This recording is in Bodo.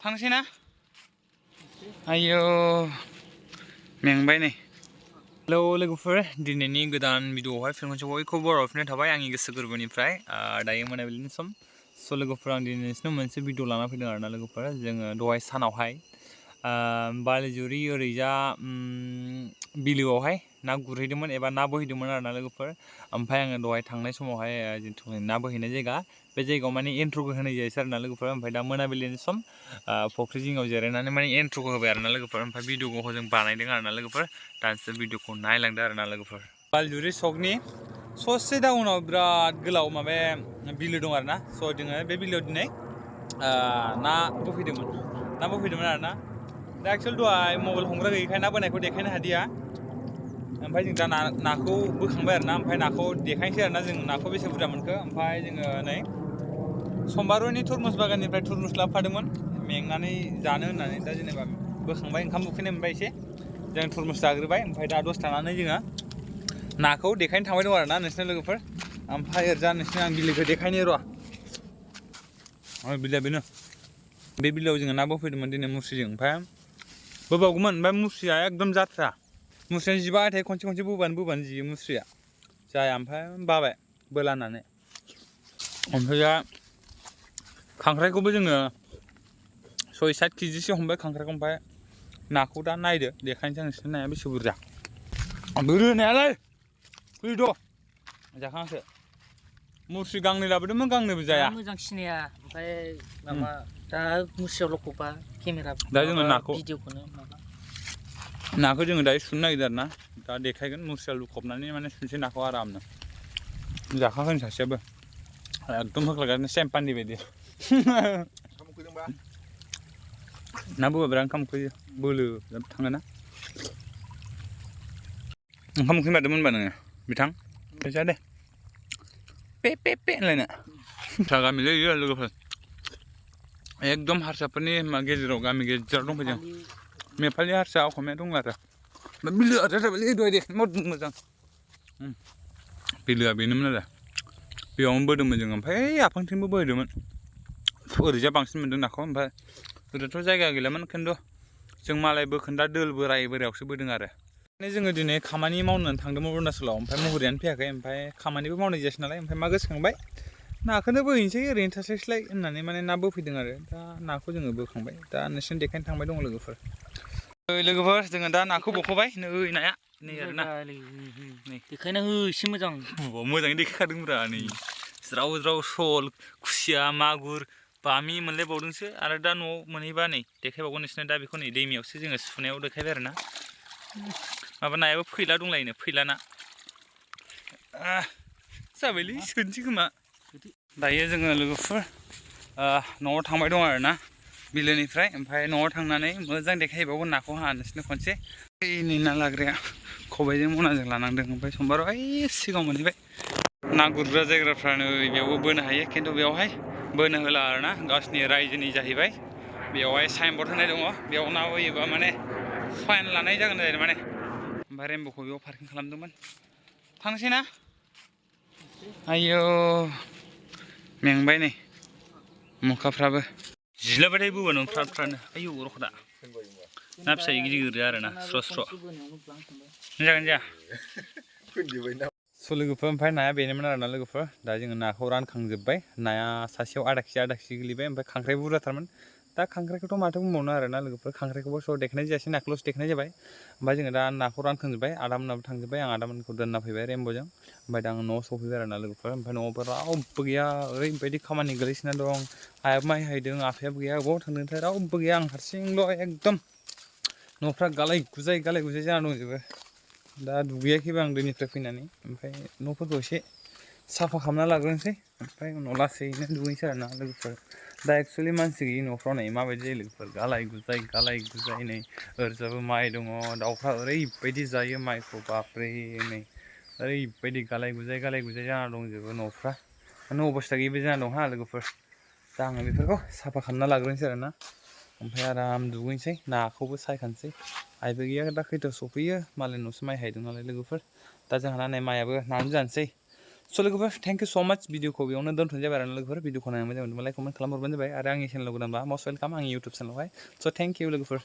थांसै ना आयो मेंबाय नै हेलौ लोगोफोर दिनैनि गोदान भिडिअआवहाय फिन खनसे बयखौबो बरायफिननाय थाबाय आंनि गोसो गोरबोनिफ्राय दायो मोनाबिलिनि सम स' लोगोफोर आं दिनै नोंसिनाव मोनसे भिडिअ लाना फैदों आरोना लोगोफोर जोङो दहाय सानावहाय बालि जुरि ओरैजा बिलोआवहाय ना गुरहैदोंमोन एबा ना बोहैदोंमोन आरोना लोगोफोर ओमफ्राय आङो दहाय थांनाय समावहाय जिथु ना बोहैनाय जायगा बे जायगायाव माने एन्ट्र'खौ होनाय जायोसै आरोना लोगोफोर ओमफ्राय दा मोनाबिलिनि सम फुख्रि जिङाव जिरायनानै माने एन्ट्र'खौ होबाय आरोना लोगोफोर ओमफ्राय भिडिअखौ जों बानायदों आरोना लोगोफोर दासो भिडिअखौ नायलांदो आरोना लोगोफोर बालि जुरि सकनि ससे डाउनाव बिराद गोलाव माबा बिलो दं आरोना स' जोङो बे बिलोआव दिनै ना बोफैदोंमोन आरोना दा एक्सुवेलि दहाय मबाइल हमग्रा गैयैखाय ना बोनायखौ देखायनो हादिया ओमफ्राय जों दा नाखौ बोखांबाय आरोना ओमफ्राय नाखौ देखायनोसै आरोना जों नाखौ बेसे बुरजा मोनखो ओमफ्राय जोङो नै समबारनि तुरमुस बागाननिफ्राय तुरमुस लाबोफादोंमोन मेंनानै जानो होननानै दा जेनेबा बोखांबाय ओंखाम उखैनाय मोनबाय एसे जों तुरमुस जाग्रोबाय ओमफ्राय दा दसे थानानै जोङो नाखौ देखायनो थांबाय दं आरोना नोंसिनो लोगोफोर ओमफ्राय ओरैजा नोंसिनो आं बिलोखौ देखायनो र' बिलोआ बेनो बे बिलोआव जोङो ना बोफैदोंमोन दिनै मुस्रिजों ओमफ्राय बोबावगौमोन ओमफ्राय मुस्रिया एकदम जाथ्रा मुस्रिया जिबाय थायो खनसे बोबानो जियो मुस्रिया जाया ओमफ्राय बाबाय बोला होननानै ओमफ्राय दा खांख्राइखौबो जोङो 6-7 केजिसो हमबाय खांख्राइखौ ओमफ्राय नाखौ दा नायदो देखायनोसै आं नोंसिनो नाया बेसे बुरजा बोरो नायालाय फैद' जाखांसो मुस्रि गांनै लाबोदोंमोन गांनैबो जाया मोजां सिनाया ओमफ्राय माबा दा मुस्रियाव लखबा केमेरा दा जोङो नाखौ भिडिअखौनो नाखौ जोङो दायो सुनो नागिरदों आरोना दा देखायगोन मुस्रियाव लुखबनानै माने सुनोसै नाखौ आरामनो जाखागोन सासेयाबो एकदम होख्लागासिनो सेम्पाननि बायदि ना बोबा बिराद ओंखाम उखैयो बोलो थाङोना ओंखाम उखैनो बारदोंमोन होनबा नोङो बिथां फैसा दे पे होनलायनो फिसा गामिलै इयो लोगोफोर एकदम हारसाफोरनि गेजेराव गामि गेजेराव दंफैयो नेपालि हारसा असमिया दं आरो बिलोआ जाबायलै दहाय देखायनो मोजां बिलोआ बेनोमोन आरो बेयावनो बोदोंमोन जों ओमफ्राय आफांथिंबो बोहैदोंमोन ओरैजा बांसिन मोनदों नाखौ ओमफ्राय ओरैथ' जायगा गैलामोन खिन्थु जों मालाय बोखोन्दा दोल बोरायावसो बोदों आरो माने जोङो दिनै खामानि मावनो थांदोंमोन अरुणाचलाव ओमफ्राय महरियानो फैयाखै ओमफ्राय खामानिबो मावनाय जायासै नालाय ओमफ्राय मा गोसोखांबाय नाखौनो बोहैनोसै ओरैनो थास्लायस्लाय होननानै माने ना बोफैदों आरो दा नाखौ जोङो बोखांबाय दा नोंसिनो देखायनो थांबाय दं लोगोफोर जोङो दा नाखौ बख'बाय नै नाया नै आरोना नै देखायना हो एसे मोजां मोजाङै देखायखादोंब्रा नै ज्राव सल खुसिया मागुर बामि मोनलायबावदोंसो आरो दा न'आव मोनहैबा नै देखायबावगोन नोंसिनो दा बेखौ नै दैमायावसो जोङो सुनायाव देखायबाय आरोना माबा नायाबो फैला दंलायनो फैला ना जाबायलै सोनोसै खोमा दायो जोङो लोगोफोर न'आव थांबाय दं आरोना बिलोनिफ्राय ओमफ्राय न'आव थांनानै मोजां देखायबावगोन नाखौ नोंसिनो खनसे नै ना लाग्राया खबाइजों मनाजों लानांदों ओमफ्राय समबाराव सिगाङाव मोनहैबाय ना गुरग्रा जायगाफ्रा नै बेयावबो बोनो हायो खिन्थु बेयावहाय बोनो होला आरोना गावसिनि रायजोनि जाहैबाय बेयावहाय साइनबर्ड होनाय दङ बेयाव ना बोयोबा माने फाइन लानाय जागोन आरो माने ओमफ्राय रेमब'खौ बेयाव पार्किं खालामदोंमोन थांसै ना आयौ मेंबाय नै मुखाफ्राबो जिलाबाथाय बोबानो फ्रानो आयौ रखदा ना फिसा गिदिर आरोना स्र' जागोन जाया स' लोगोफोर ओमफ्राय नाया बेनोमोन आरोना लोगोफोर दा जोङो नाखौ रानखांजोब्बाय नाया सासेयाव आधा केजि गोलैबाय ओमफ्राय खांख्राइ बुरजाथारमोन दा खांख्राइखौथ' माथो बुंबावनो आरोना लोगोफोर खांख्राइखौबो स' देखायनाय जायासै नाखौल'सो देखायनाय जाबाय ओमफ्राय जोङो दा नाखौ रानखांजोब्बाय आदामोनाबो थांजोब्बाय आं आदामोनखौ दोनना फैबाय रेमब'जों ओमफ्राय दा आं न'आव सफैबाय आरोना लोगोफोर ओमफ्राय न'आवबो रावबो गैया ओरैबायदि खामानि गोलैसोना दं आइयाबो माइ हायदों आफायाबो गैया बबाव थांदोंथाय रावबो गैया आं हारसिंल' एकदम न'फ्रा गालाय गुजाय जाना दंजोबो दा दुगैयाखैबो आं दैनिफ्राय फैनानै ओमफ्राय न'फोरखौ एसे साफा खालामना लाग्रोनोसै ओमफ्राय उनाव लासैनो दुगैनोसै आरोना लोगोफोर दा एक्सुवेलि मानसि गैयि न'फ्राव नै माबायदि जायो लोगोफोर गालाय गुजाय नै ओरैजाबो माइ दङ दाउफ्रा ओरैबायदि जायो माइखौ बाब्रे नै ओरैबायदि गालाय गुजाय जाना दंजोबो न'फ्रा माने अबस्था गैयिबो जाना दं लोगोफोर दा आङो बेफोरखौ साफा खालामना लाग्रोनोसै आरोना ओमफ्राय आराम दुगैनोसै नाखौबो सायखानोसै आइबो गैया दा खैथायाव सफैयो मालाय न'सो माइ हायदों नालाय लोगोफोर दा जोंहा नै माइयाबो नानो जानोसै स' लोगोफोर थेंक इउ स' माच भिडिअखौ बेयावनो दोनथ'नाय जाबाय आरो लोगोफोर भिडिअखौ नायनो मोजां मोनदोंबा लाइक कमेन्ट खालामहरबानो जाबाय आरो आंनि चेनेलाव गोदानबा मस्ट वेलकाम आंनि इउटुब चेनेलावहाय स' थेंक इउ लोगोफोर